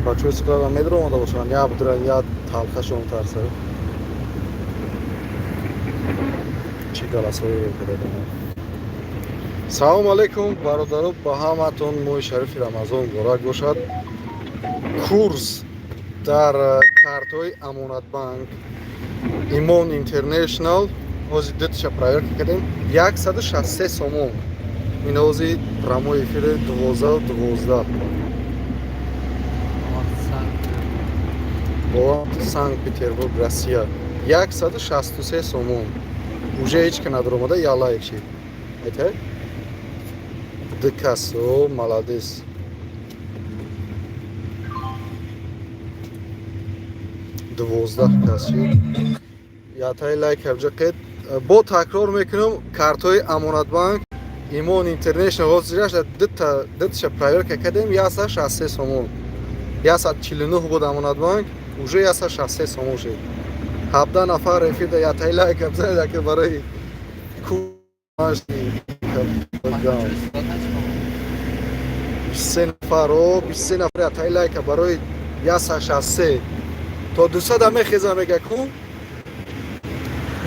Бачаҳои Истиқлолам медаромада бошанд, я будуранд, я талхашон тарса. Чӣ галасҳое кардадам. Салом алейкум, бародаро, ба ҳаматон моҳи шарифи Рамазон муборак бошад. Курс дар картҳои Амонатбанк, Имон Интернешнал ҳозир дуташа проверка кардем, 163 сомон. Ин ҳозир прямой эфири 12:12. Бо Санкт Петербург, Россия, 163 сомон. Уже ҳеч ка надаромада, я лайк шид. Айтай? Ду кас, о, молодец. 12 кас шид. Ятай лайк ҳабҷа қед. Бо такрор мекунам, картҳои Амонатбанк, Имон Интернешнал ҳозираш дуташа проверка кардем, 163 сомон. 149 буд Амонатбанк, уже 163 сомон шид. 17 нафар эфирда ятай лайк бизанед, ака, барои 23 нафар, о, 23 нафар ятай лайка барои 163 то 200 мехеза мега кун.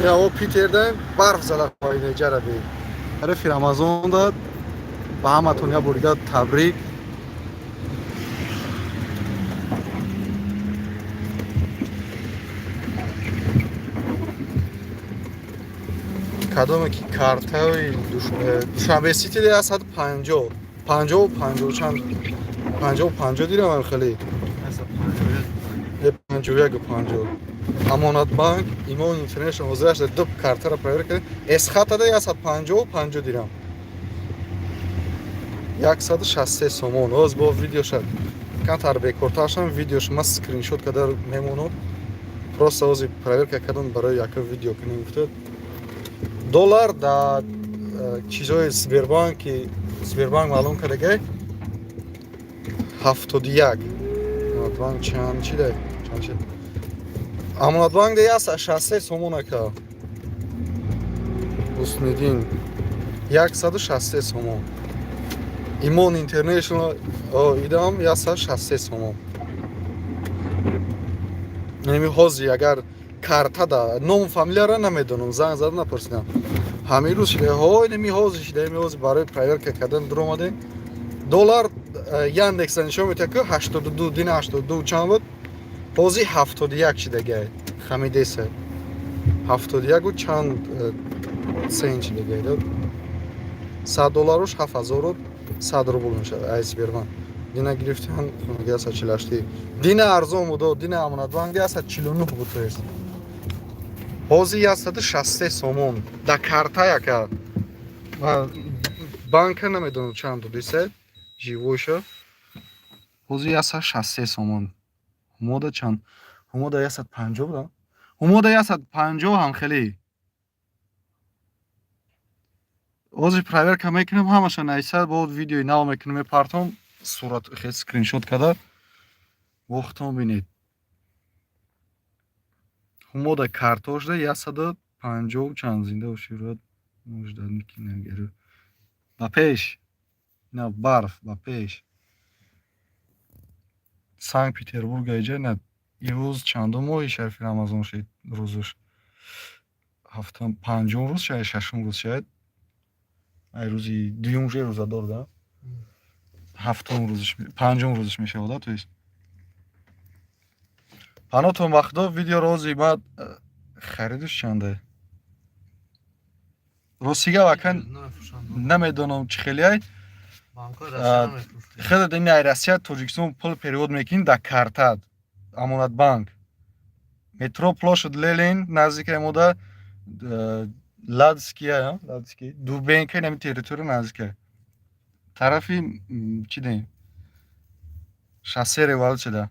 Мо Питердаем, барф зада поине ҷараби. Шарифи Рамазон дад ба ҳаматон як бор дига табрик. Кадоме ки картаи Душанбе Сити 150, панҷоҳу панҷоҳу чанд, панҷоҳу панҷоҳ дирам, хеле 51,50. Амонатбанк, Имон Интернешнал ҳозираш ду картаро проверка кардем, Эсхатада 150,50 дирам, 163 сомон. Ҳоз бо видеоша камтар бекортаршам, видеоша ман скриншот карда мемонам. Просто ҳозир проверка кардам барои яка видео кунем гуфта. Доллар дар чизҳои Сбербанк, ки Сбербанк маълум кардагай, 71. Амонатбанк чанд чида, чанд чи? Амонатбанк да 163 сомон, ака Ҳусниддин, 163 сомон. Имон Интернешнал идам 163 сомон. Неми ҳозир агар картада ному фамилияро намедонам, занг зада напурсидам. Ҳамин рӯз шида, ҳой, неми ҳозир шида, неми ҳозир барои проверка кардан дуромадем. Доллар Яндекса нишон медиҳад, ки 82, дина 82 чанд буд, ҳозир 71 шидагай. Хамидеса 71-у чанд сент шидагай. 100 долларуш 7100 рубл мешавад. Ай Сбербанк дина гирифтан 148. Дина арзон буд, дина Амонатбанк 149 буд, то есть ҳозир 163 сомон да карта яка. Банка намедонам чанд додисе живойша. Ҳозир 163 сомон. Ҳумода чанд? Ҳумода 150 буда, ҳумода 150 ҳам хеле. Ҳозир проверка мекунам ҳамаша, найса бо видеои нав мекунам, мепартом, сурат хел скриншот карда вохтон бинед. Ҳумода картошда 150 чанд. Зинда бошӣ. Ба пеш, на барф, ба пеш. Санкт Петербург аиҷа на. Имрӯз чандум моҳи шарифи Рамазон шид? Рӯзуш ҳафтум, панҷум рӯз шояд, шашум рӯз шояд. Ай рӯзи дуюм уже рӯзадор да, ҳафтум рӯзш, панҷум рӯзш мешавад, то есть панотон ба худо. Видеоро ҳозир ма харидуш чанде, ростига вака намедонам чӣ хелиай. Хеле ин ай Россия Тоҷикистон пул перевод мекунӣ дар картат Амонатбанк, метро Площадь Ленин наздикай мода, Ладския, Ладский, Дубенка, инами территория наздикай, тарафи чӣ дем, шоссе Революция.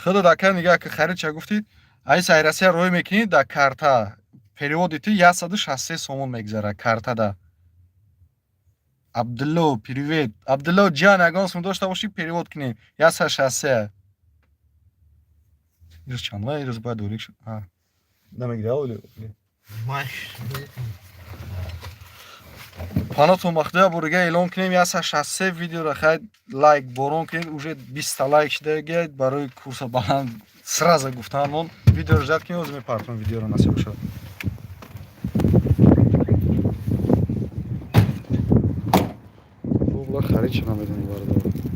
Худо дака нигаҳ ки харид ча гуфтӣ, ай сай Россия рӯй мекунӣ, дар карта переводи ту 163 сомон мегузарад картада. Абдулло, привет, Абдулло ҷан, ягон сум дошта бошӣ, перевод кунем. 163. Ирӯз чанд ва ирӯз бояд дорик шуд, намегира. Панотон бахтия бурига эълон кунем, 163 видеоро хай лайк борон кунед, уже 20 лайк шида барои курса баланд сразу гуфтанмон. Видеоро ждать кунем, ҳозир мепартом видеоро, насиб бошад. Рубла харид чӣ намедонӣ, бародар.